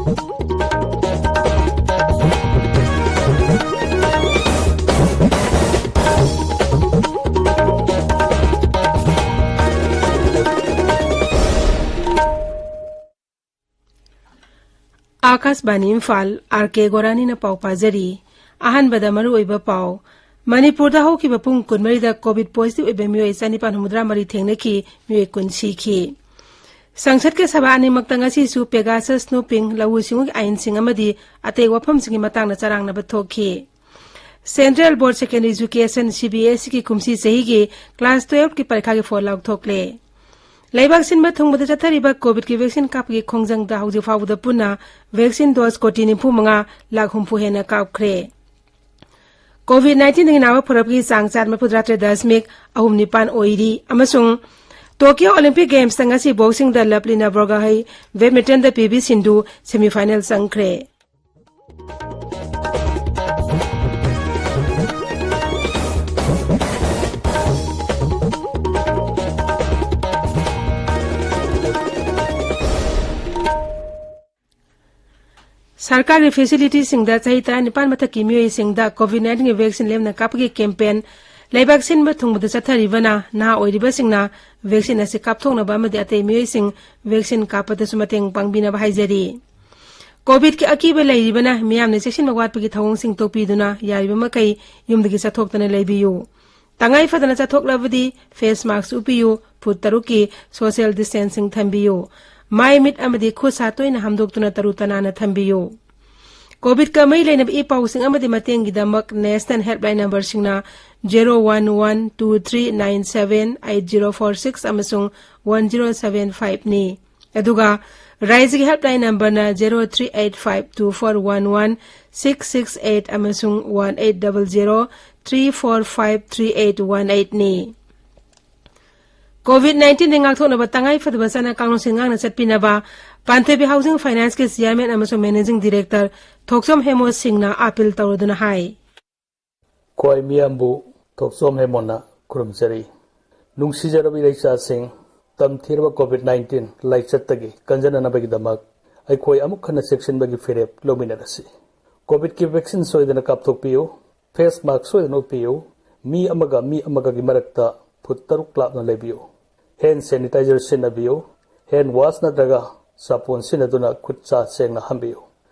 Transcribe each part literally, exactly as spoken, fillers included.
ꯑꯥꯀꯥꯁꯕꯥꯅꯤ Imphal, R ꯀꯦ ꯒꯣꯔꯥꯅꯤꯅ ꯄꯥꯎ ꯄꯥꯖꯔꯤ꯫ ꯑꯍꯥꯟꯕꯗ ꯃꯔꯨꯑꯣꯏꯕ ꯄꯥꯎ꯫ ꯃꯅꯤꯄꯨꯔꯗ ꯍꯧꯈꯤꯕ ꯄꯨꯡ ꯀꯨꯟꯃꯔꯤꯗ ꯀꯣꯚꯤꯗ ꯄꯣꯖꯤꯇꯤꯚ ꯑꯣꯏꯕ ꯃꯤꯑꯣꯏ ꯆꯅꯤꯄꯥꯟ ꯍꯨꯝꯐꯨꯇꯔꯥ ꯃꯔꯤ ꯊꯦꯡꯅꯈꯤ, ꯃꯤꯑꯣꯏ ꯀꯨꯟ ꯁꯤꯈꯤ꯫ ꯁꯪꯁꯠꯀꯤ ꯁꯚꯥ ꯑꯅꯤꯃꯛꯇ ꯉꯁꯤꯁꯨ ꯄꯦꯒꯥꯁꯁ ꯅꯣꯞꯄꯤꯡ, ꯂꯧꯎ ꯁꯤꯡꯎꯒꯤ ꯑꯥꯏꯟꯁꯤꯡ ꯑꯃꯗꯤ ꯑꯇꯩ ꯋꯥꯐꯝꯁꯤꯡꯒꯤ ꯃꯇꯥꯡꯗ ꯆꯔꯥꯡꯅꯕ ꯊꯣꯛꯈꯤ꯫ Central Board Secondary Education, C B S ꯏꯒꯤ ꯀꯨꯝꯁꯤ ꯆꯍꯤꯒꯤ class twelve ꯀꯤ ꯄꯔꯤꯈꯥꯒꯤ ꯐꯣꯜ ꯂꯥꯎꯊꯣꯛꯂꯦ꯫ ꯂꯩꯕꯥꯛ ꯁꯤꯟꯕ ꯊꯨꯡꯕꯗ ꯆꯠꯊꯔꯤꯕ ꯀꯣꯚꯤꯗꯀꯤ ꯚꯦꯛꯁꯤꯟ ꯀꯥꯞꯄꯒꯤ ꯈꯣꯡꯖꯪꯗ ꯍꯧꯖꯤꯛ ꯐꯥꯎꯕꯗ ꯄꯨꯟꯅ ꯚꯦꯛꯁꯤꯟ ꯗꯣꯁ ꯀꯣꯇꯤ ꯅꯤꯐꯨ ꯃꯉꯥ ꯂꯥꯈ ꯍꯨꯝꯐꯨ ꯍꯦꯟꯅ ꯀꯥꯞꯈ꯭ꯔꯦ꯫ ꯀꯣꯚꯤꯗ ꯅꯥꯏꯟꯇꯤꯟꯗꯒꯤ ꯅꯥꯕ ꯐꯔꯛꯄꯒꯤ ꯆꯥꯡ ꯆꯥꯗ ꯃꯔꯤꯐꯨꯇꯔꯥ ꯇꯔꯦꯠ ꯗꯁꯃꯤꯛ ꯑꯍꯨꯝ ꯅꯤꯄꯥꯟ ꯑꯣꯏꯔꯤ ꯑꯃꯁꯨꯡ ꯇꯣꯀꯤꯌꯣ ꯑꯣꯂꯤꯝꯄꯤꯛ ꯒꯦꯝꯁꯇ ꯉꯁꯤ ꯕꯣꯛꯁꯤꯡꯗ ꯂꯚꯂꯤꯅꯥ ꯕꯣꯔꯒꯣꯍꯩ, ꯕꯦꯗꯃꯤꯟꯇꯟꯗ ꯄꯤ ꯚꯤ ꯁꯤꯟꯙꯨ ꯁꯦꯃꯤꯐꯥꯏꯅꯦꯜ ꯆꯪꯈ꯭ꯔꯦ꯫ ꯁꯔꯀꯥꯔꯒꯤ ꯐꯦꯁꯤꯂꯤꯇꯤꯁꯤꯡꯗ ꯆꯍꯤ ꯇꯔꯥꯅꯤꯄꯥꯟ ꯃꯊꯛꯀꯤ ꯃꯤꯑꯣꯏꯁꯤꯡꯗ ꯀꯣꯚꯤꯗ ꯅꯥꯏꯟꯇꯤꯟꯒꯤ ꯚꯦꯛꯁꯤꯟ ꯂꯦꯝꯅ ꯀꯥꯞꯄꯒꯤ ꯀꯦꯝꯄꯦꯟ ꯂꯩꯕꯥꯛ ꯁꯤꯟꯕ ꯊꯨꯡꯕꯗ ꯆꯠꯊꯔꯤꯕꯅ ꯅꯍꯥ ꯑꯣꯏꯔꯤꯕꯁꯤꯡꯅ ꯚꯦꯛꯁꯤꯟ ꯑꯁꯤ ꯀꯥꯞꯊꯣꯛꯅꯕ ꯑꯃꯗꯤ ꯑꯇꯩ ꯃꯤꯑꯣꯏꯁꯤꯡ ꯚꯦꯛꯁꯤꯟ ꯀꯥꯞꯄꯗꯁꯨ ꯃꯇꯦꯡ ꯄꯥꯡꯕꯤꯅꯕ ꯍꯥꯏꯖꯔꯤ꯫ ꯀꯣꯚꯤꯗꯀꯤ ꯑꯀꯤꯕ ꯂꯩꯔꯤꯕꯅ ꯃꯤꯌꯥꯝꯅ ꯆꯦꯛꯁꯤꯟꯕ ꯋꯥꯠꯄꯒꯤ ꯊꯧꯑꯣꯡꯁꯤꯡ ꯇꯣꯛꯄꯤꯗꯨꯅ ꯌꯥꯔꯤꯕ ꯃꯈꯩ ꯌꯨꯝꯗꯒꯤ ꯆꯠꯊꯣꯛꯇꯅ ꯂꯩꯕꯤꯌꯨ꯫ ꯇꯉꯥꯏ ꯐꯗꯅ ꯆꯠꯊꯣꯛꯂꯕꯗꯤ ꯐꯦꯁ ꯃꯥꯁꯛ ꯎꯞꯄꯤꯌꯨ, ꯐꯨꯠ ꯇꯔꯨꯛꯀꯤ ꯁꯣꯁꯤꯌꯦꯜ ꯗꯤꯁꯇꯦꯟꯁꯤꯡ ꯊꯝꯕꯤꯌꯨ, ꯃꯥꯏ ꯃꯤꯠ ꯑꯃꯗꯤ ꯈꯨꯠ ꯁꯥ ꯇꯣꯏꯅ ꯍꯥꯝꯗꯣꯛꯇꯨꯅ ꯇꯔꯨ ꯇꯅꯥꯟꯅ ꯊꯝꯕꯤꯌꯨ꯫ ꯀꯣꯚꯤꯗꯀ ꯃꯔꯤ ꯂꯩꯅꯕ ꯏ ꯄꯥꯎꯁꯤꯡ ꯑꯃꯗꯤ ꯃꯇꯦꯡꯒꯤꯗꯃꯛ ꯅꯦꯁꯅꯦꯜ ꯍꯦꯜꯞꯂꯥꯏꯟ ꯅꯝꯕꯔꯁꯤꯡꯅ zero one one two three nine seven eight zero four six ꯑꯃꯁꯨꯡ one zero seven five ꯅꯤ꯫ ꯑꯗꯨꯒ ꯔꯥꯏꯖꯒꯤ ꯍꯦꯜꯞꯂꯥꯏꯟ ꯅꯝꯕꯔꯅ zero three eight five two four one one six six eight ꯑꯃꯁꯨꯡ one eight double zero three four five three eight one eight ꯅꯤ꯫ COVID ꯅꯥꯏꯟꯇꯤꯟꯗꯒꯤ ꯉꯥꯛꯊꯣꯛꯅꯕ ꯇꯉꯥꯏ ꯐꯗꯕ ꯆꯠꯅ ꯀꯥꯡꯂꯣꯟꯁꯤꯡ ꯉꯥꯛꯅ ꯆꯠꯄꯤꯅꯕ ꯄꯥꯟꯊꯣꯏꯕꯤ ꯍꯥꯎꯁꯤꯡ ꯐꯥꯏꯅꯥꯟꯁꯀꯤ ꯆꯤꯌꯥꯔꯃꯦꯟ ꯑꯃꯁꯨꯡ ꯃꯦꯅꯦꯖꯤꯡ ꯗꯤꯔꯦꯛꯇꯔ ꯊꯣꯛꯆꯣꯝ ꯍꯦꯃꯣ ꯁꯤꯡꯅ ꯑꯥꯄꯤꯜ ꯇꯧꯔꯗꯨꯅ ꯍꯥꯏ꯫ ꯑꯩꯈꯣꯏ ꯃꯤꯌꯥꯝꯕꯨ ꯊꯣꯛꯆꯣꯝ ꯍꯦꯃꯣꯅ ꯈꯨꯔꯨꯝꯖꯔꯤ꯫ ꯅꯨꯡꯁꯤꯖꯔꯕ ꯏꯔꯩꯆꯥꯁꯤꯡ, ꯇꯝꯊꯤꯔꯕ ꯀꯣꯚꯤꯗ ꯅꯥꯏꯟꯇꯤꯟ ꯂꯥꯏꯆꯠꯇꯒꯤ ꯀꯟꯖꯅꯅꯕꯒꯤꯗꯃꯛ ꯑꯩꯈꯣꯏ ꯑꯃꯨꯛ ꯍꯟꯅ ꯆꯦꯛꯁꯤꯟꯕꯒꯤ ꯐꯤꯔꯦꯞ ꯂꯧꯃꯤꯟꯅꯔꯁꯤ꯫ ꯀꯣꯚꯤꯗꯀꯤ ꯚꯦꯛꯁꯤꯟ ꯁꯣꯏꯗꯅ ꯀꯥꯞꯊꯣꯛꯄꯤꯌꯨ꯫ ꯐꯦꯁ ꯃꯥꯁꯛ ꯁꯣꯏꯗꯅ ꯎꯞꯄꯤꯌꯨ꯫ ꯃꯤ ꯑꯃꯒ ꯃꯤ ꯑꯃꯒꯒꯤ ꯃꯔꯛꯇ ꯐꯨꯠ ꯇꯔꯨꯛ ꯂꯥꯞꯅ ꯂꯩꯕꯤꯌꯨ꯫ ꯍꯦꯟ ꯁꯦꯅꯤꯇꯥꯏꯖꯔ ꯁꯤꯖꯤꯟꯅꯕꯤꯌꯨ꯫ ꯍꯦꯟ ꯋꯥꯁ ꯅꯠꯇ꯭ꯔꯒ ꯁꯥꯄꯣꯟ ꯁꯤꯖꯤꯟꯅꯗꯨꯅ ꯈꯨꯠ ꯁꯥ ꯁꯦꯡꯅ ꯍꯥꯝꯕꯤꯌꯨ꯫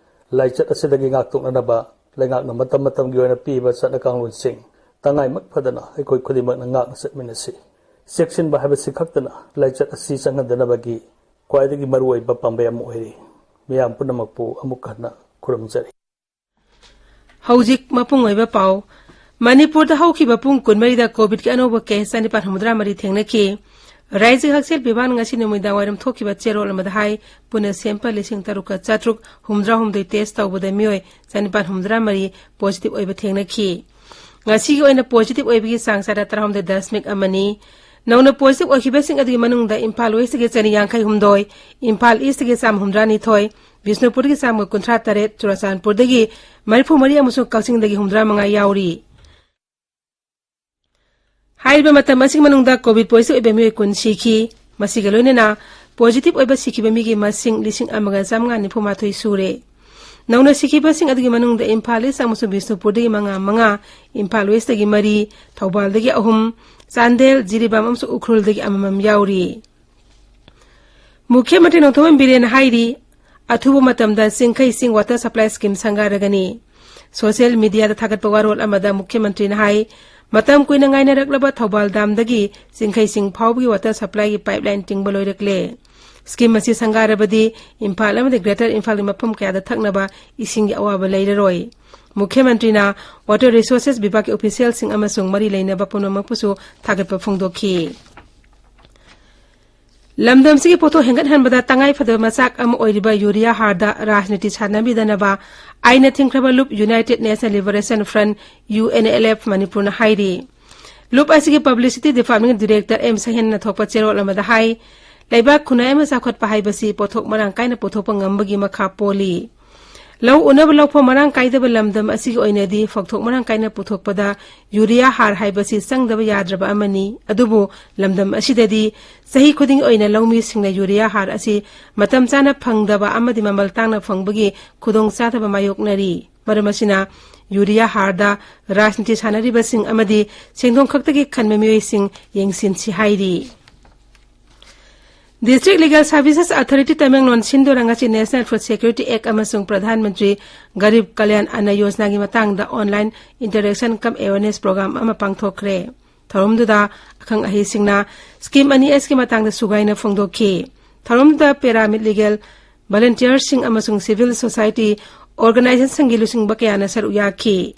ꯂꯥꯏꯆꯠ ꯑꯁꯤꯗꯒꯤ ꯉꯥꯛꯊꯣꯛꯅꯅꯕ ꯂꯩꯉꯥꯛꯅ ꯃꯇꯝ ꯃꯇꯝꯒꯤ ꯑꯣꯏꯅ ꯄꯤꯔꯤꯕ ꯆꯠꯅ ꯀꯥꯡꯂꯣꯟꯁꯤꯡ ꯇꯉꯥꯏꯃꯛ ꯐꯗꯅ ꯑꯩꯈꯣꯏ ꯈꯨꯗꯤꯡꯃꯛꯅ ꯉꯥꯛꯅ ꯆꯠꯃꯤꯟꯅꯁꯤ꯫ ꯆꯦꯛꯁꯤꯟꯕ ꯍꯥꯏꯕꯁꯤ ꯈꯛꯇꯅ ꯂꯥꯏꯆꯠ ꯑꯁꯤ ꯆꯪꯍꯟꯗꯅꯕꯒꯤ ꯈ꯭ꯋꯥꯏꯗꯒꯤ ꯃꯔꯨꯑꯣꯏꯕ ꯄꯥꯝꯕꯩ ꯑꯃ ꯑꯣꯏꯔꯤ꯫ ꯃꯤꯌꯥꯝ ꯄꯨꯝꯅꯃꯛꯄꯨ ꯑꯃꯨꯛ ꯍꯟꯅ ꯈꯨꯔꯨꯝꯖꯔꯤ꯫ ꯍꯧꯖꯤꯛ ꯃꯄꯨꯡ ꯑꯣꯏꯕ ꯄꯥꯎ꯫ ꯃꯅꯤꯄꯨꯔꯗ ꯍꯧꯈꯤꯕ ꯄꯨꯡ ꯀꯨꯟꯃꯔꯤꯗ ꯀꯣꯚꯤꯗꯀꯤ ꯑꯅꯧꯕ ꯀꯦꯁ ꯆꯅꯤꯄꯥꯟ ꯍꯨꯝꯐꯨꯇꯔꯥꯃꯔꯤ ꯊꯦꯡꯅꯈꯤ꯫ ꯔꯥꯏꯖ꯭ꯌ ꯍꯛꯁꯦꯜ ꯕꯤꯚꯥꯒꯅ ꯉꯁꯤ ꯅꯨꯃꯤꯗꯥꯡ ꯋꯥꯏꯔꯝ ꯊꯣꯛꯈꯤꯕ ꯆꯦꯔꯣꯜ ꯑꯃꯗ ꯍꯥꯏ, ꯄꯨꯟꯅ ꯁꯦꯝꯄꯜ ꯂꯤꯁꯤꯡ ꯇꯔꯨꯛꯀ ꯆꯥꯇ꯭ꯔꯨꯛ ꯍꯨꯝꯐꯨꯇꯔꯥꯍꯨꯝꯗꯣꯏ ꯇꯦꯁ ꯇꯧꯕꯗ ꯃꯤꯑꯣꯏ ꯆꯅꯤꯄꯥꯟ ꯍꯨꯝꯐꯨꯇꯔꯥꯃꯔꯤ ꯄꯣꯖꯤꯇꯤꯚ ꯑꯣꯏꯕ ꯊꯦꯡꯅꯈꯤ꯫ ꯉꯁꯤꯒꯤ ꯑꯣꯏꯅ ꯄꯣꯖꯤꯇꯤꯚ ꯑꯣꯏꯕꯒꯤ ꯆꯥꯡ ꯆꯥꯗ ꯇꯔꯥꯍꯨꯝꯗꯣꯏ ꯗꯁꯃꯤꯛ ꯑꯃꯅꯤ꯫ ꯅꯧꯅ ꯄꯣꯖꯤꯇꯤꯚ ꯑꯣꯏꯈꯤꯕꯁꯤꯡ ꯑꯗꯨꯒꯤ ꯃꯅꯨꯡꯗ ꯏꯝꯐꯥꯜ ꯋꯦꯁꯇꯒꯤ ꯆꯅꯤ ꯌꯥꯡꯈꯩ ꯍꯨꯝꯗꯣꯏ, ꯏꯝꯐꯥꯜ ꯏꯁꯇꯒꯤ ꯆꯥꯝꯃ ꯍꯨꯝꯐꯨꯇꯔꯥꯅꯤꯊꯣꯏ, ꯕꯤꯁꯅꯨꯄꯨꯔꯗꯒꯤ ꯆꯥꯝꯃ ꯀꯨꯟꯊ꯭ꯔꯥ ꯇꯔꯦꯠ, ꯆꯨꯔꯥꯆꯥꯟꯄꯨꯔꯗꯒꯤ ꯃꯔꯤꯐꯨ ꯃꯔꯤ ꯑꯃꯁꯨꯡ ꯀꯛꯆꯤꯡꯗꯒꯤ ꯍꯨꯝꯐꯨꯇꯔꯥ ꯃꯉꯥ ꯌꯥꯎꯔꯤ꯫ ꯍꯥꯏꯔꯤꯕ ꯃꯇꯝ ꯑꯁꯤꯒꯤ ꯃꯅꯨꯡꯗ ꯀꯣꯚꯤꯗ ꯄꯣꯖꯤꯇꯤꯚ ꯑꯣꯏꯕ ꯃꯤꯑꯣꯏ ꯀꯨꯟ ꯁꯤꯈꯤ꯫ ꯃꯁꯤꯒ ꯂꯣꯏꯅꯅ ꯄꯣꯖꯤꯇꯤꯚ ꯑꯣꯏꯕ ꯁꯤꯈꯤꯕ ꯃꯤꯒꯤ ꯃꯁꯤꯡ ꯂꯤꯁꯤꯡ ꯑꯃꯒ ꯆꯥꯝꯃꯉꯥ ꯅꯤꯐꯨ ꯃꯥꯊꯣꯏ ꯁꯨꯔꯦ꯫ ꯅꯧꯅ ꯁꯤꯈꯤꯕꯁꯤꯡ ꯑꯗꯨꯒꯤ ꯃꯅꯨꯡꯗ ꯏꯝꯐꯥꯜ ꯏꯁ ꯑꯃꯁꯨꯡ ꯕꯤꯁꯅꯨꯄꯨꯔꯗꯒꯤ ꯃꯉꯥ ꯃꯉꯥ, ꯏꯝꯐꯥꯜ ꯋꯦꯁꯇꯒꯤ ꯃꯔꯤ, ꯊꯧꯕꯥꯜꯗꯒꯤ ꯑꯍꯨꯝ, ꯆꯥꯟꯗꯦꯜ, ꯖꯤꯔꯤꯕꯥꯝ ꯑꯃꯁꯨꯡ ꯎꯈ꯭ꯔꯨꯜꯗꯒꯤ ꯑꯃꯃꯝ ꯌꯥꯎꯔꯤ꯫ ꯃꯨꯈ꯭ꯌ ꯃꯟꯇ꯭ꯔꯤ ꯅꯣꯡꯊꯣꯝꯕꯝ ꯕꯤꯔꯦꯟꯅ ꯍꯥꯏꯔꯤ, ꯑꯊꯨꯕ ꯃꯇꯝꯗ ꯆꯤꯡꯈꯩ ꯆꯤꯡ ꯋꯥꯇꯔ ꯁꯄ꯭ꯂꯥꯏ ꯁ꯭ꯀꯤꯝ ꯁꯪꯒꯥꯔꯒꯅꯤ꯫ ꯁꯣꯁꯤꯌꯦꯜ ꯃꯤꯗꯤꯌꯥꯗ ꯊꯥꯒꯠꯄ ꯋꯥꯔꯣꯜ ꯑꯃꯗ ꯃꯨꯈ꯭ꯌ ꯃꯟꯇ꯭ꯔꯤꯅ ꯍꯥꯏ, ꯃꯇꯝ ꯀꯨꯏꯅ ꯉꯥꯏꯅꯔꯛꯂꯕ ꯊꯧꯕꯥꯜ ꯗꯥꯝꯗꯒꯤ ꯆꯤꯡꯈꯩ ꯆꯤꯡ ꯐꯥꯎꯕꯒꯤ ꯋꯥꯇꯔ ꯁꯄ꯭ꯂꯥꯏꯒꯤ ꯄꯥꯏꯞꯂꯥꯏꯟ ꯇꯤꯡꯕ ꯂꯣꯏꯔꯛꯂꯦ꯫ ꯁ꯭ꯀꯤꯝ ꯑꯁꯤ ꯁꯪꯒꯥꯔꯕꯗꯤ ꯏꯝꯐꯥꯜ ꯑꯃꯗꯤ ꯒ꯭ꯔꯦꯇꯔ ꯏꯝꯐꯥꯜꯒꯤ ꯃꯐꯝ ꯀꯌꯥꯗ ꯊꯛꯅꯕ ꯏꯁꯤꯡꯒꯤ ꯑꯋꯥꯕ ꯂꯩꯔꯔꯣꯏ꯫ ꯃꯨꯈ꯭ꯌ ꯃꯟꯇ꯭ꯔꯤꯅ ꯋꯥꯇꯔ ꯔꯤꯁꯣꯔꯁꯦꯁ ꯕꯤꯚꯥꯒꯀꯤ ꯑꯣꯐꯤꯁꯤꯌꯦꯜꯁꯤꯡ ꯑꯃꯁꯨꯡ ꯃꯔꯤ ꯂꯩꯅꯕ ꯄꯨꯝꯅꯃꯛꯄꯨꯁꯨ ꯊꯥꯒꯠꯄ ꯐꯣꯡꯗꯣꯛꯈꯤ꯫ ꯂꯝꯗꯝꯁꯤꯒꯤ ꯄꯣꯠꯊꯣꯛ ꯍꯦꯟꯒꯠꯍꯟꯕꯗ ꯇꯉꯥꯏꯐꯗꯕ ꯃꯆꯥꯛ ꯑꯃ ꯑꯣꯏꯔꯤꯕ ꯌꯨꯔꯤꯌꯥ ꯍꯥꯔꯗ ꯔꯥꯖꯅꯤꯇꯤ ꯁꯥꯟꯅꯕꯤꯗꯅꯕ ꯑꯥꯏꯟꯅ ꯊꯤꯡꯈ꯭ꯔꯕ ꯂꯨꯞ united national liberation front, U N L F, ꯃꯅꯤꯄꯨꯔꯅ ꯍꯥꯏꯔꯤ꯫ ꯂꯨꯞ ꯑꯁꯤꯒꯤ ꯄꯕ꯭ꯂꯤꯁꯤꯇꯤ ꯗꯤꯄꯥꯔꯠꯃꯦꯟꯒꯤ ꯗꯤꯔꯦꯛꯇꯔ ꯑꯦꯝ ꯁꯍꯦꯟꯅ ꯊꯣꯛꯄ ꯆꯦꯔꯣꯜ ꯑꯃꯗ ꯍꯥꯏ, ꯂꯩꯕꯥꯛ ꯈꯨꯟꯅꯥꯏ ꯑꯃ ꯆꯥꯎꯈꯠꯄ ꯍꯥꯏꯕꯁꯤ ꯄꯣꯠꯊꯣꯛ ꯃꯔꯥꯡ ꯀꯥꯏꯅ ꯄꯨꯊꯣꯛꯄ ꯉꯝꯕꯒꯤ ꯃꯈꯥ ꯄꯣꯜꯂꯤ꯫ ꯂꯧ ꯎꯅꯕ ꯂꯧꯐꯝ ꯃꯔꯥꯡ ꯀꯥꯏꯗꯕ ꯂꯝꯗꯝ ꯑꯁꯤꯒꯤ ꯑꯣꯏꯅꯗꯤ ꯐꯧꯊꯣꯛ ꯃꯔꯥꯡ ꯀꯥꯏꯅ ꯄꯨꯊꯣꯛꯄꯗ ꯌꯨꯔꯤꯌꯥ ꯍꯥꯔ ꯍꯥꯏꯕꯁꯤ ꯆꯪꯗꯕ ꯌꯥꯗ꯭ꯔꯕ ꯑꯃꯅꯤ꯫ ꯑꯗꯨꯕꯨ ꯂꯝꯗꯝ ꯑꯁꯤꯗꯗꯤ ꯆꯍꯤ ꯈꯨꯗꯤꯡꯒꯤ ꯑꯣꯏꯅ ꯂꯧꯃꯤꯁꯤꯡꯅ ꯌꯨꯔꯤꯌꯥ ꯍꯥꯔ ꯑꯁꯤ ꯃꯇꯝ ꯆꯥꯅ ꯐꯪꯗꯕ ꯑꯃꯗꯤ ꯃꯃꯜ ꯇꯥꯡꯅ ꯐꯪꯕꯒꯤ ꯈꯨꯗꯣꯡꯆꯥꯗꯕ ꯃꯥꯌꯣꯛꯅꯔꯤ꯫ ꯃꯔꯝ ꯑꯁꯤꯅ ꯌꯨꯔꯤꯌꯥ ꯍꯥꯔꯗ ꯔꯥꯖꯅꯤꯇꯤ ꯁꯥꯟꯅꯔꯤꯕꯁꯤꯡ ꯑꯃꯗꯤ ꯁꯦꯟꯗꯣꯡ ꯈꯛꯇꯒꯤ ꯈꯟꯕ ꯃꯤꯑꯣꯏꯁꯤꯡ ꯌꯦꯡꯁꯤꯟꯁꯤ ꯍꯥꯏꯔꯤ꯫ District Legal Services Authority Tamenglong ꯁꯤꯟꯗꯨꯅ ꯉꯁꯤ National Food Security Act ꯑꯃꯁꯨꯡ ꯄ꯭ꯔꯙꯥꯟ ꯃꯟꯇ꯭ꯔꯤ ꯒꯔꯤꯕ ꯀꯂꯌꯥꯟ ꯑꯟꯅ ꯌꯣꯖꯅꯥꯒꯤ ꯃꯇꯥꯡꯗ online interaction cum awareness program ꯑꯃ ꯄꯥꯡꯊꯣꯛꯈ꯭ꯔꯦ꯫ ꯊꯧꯔꯝꯗꯨꯗ ꯑꯈꯪ ꯑꯍꯩꯁꯤꯡꯅ scheme ꯑꯅꯤ ꯑꯁꯤꯒꯤ ꯃꯇꯥꯡꯗ ꯁꯨꯒꯥꯏꯅ ꯐꯣꯡꯗꯣꯛꯈꯤ꯫ ꯊꯧꯔꯝꯗꯨꯗ paralegal volunteerꯁꯤꯡ ꯑꯃꯁꯨꯡ civil society organizationꯁꯤꯡꯒꯤ ꯂꯨꯆꯤꯡꯕ ꯀꯌꯥꯅ ꯁꯔꯨꯛ ꯌꯥꯈꯤ꯫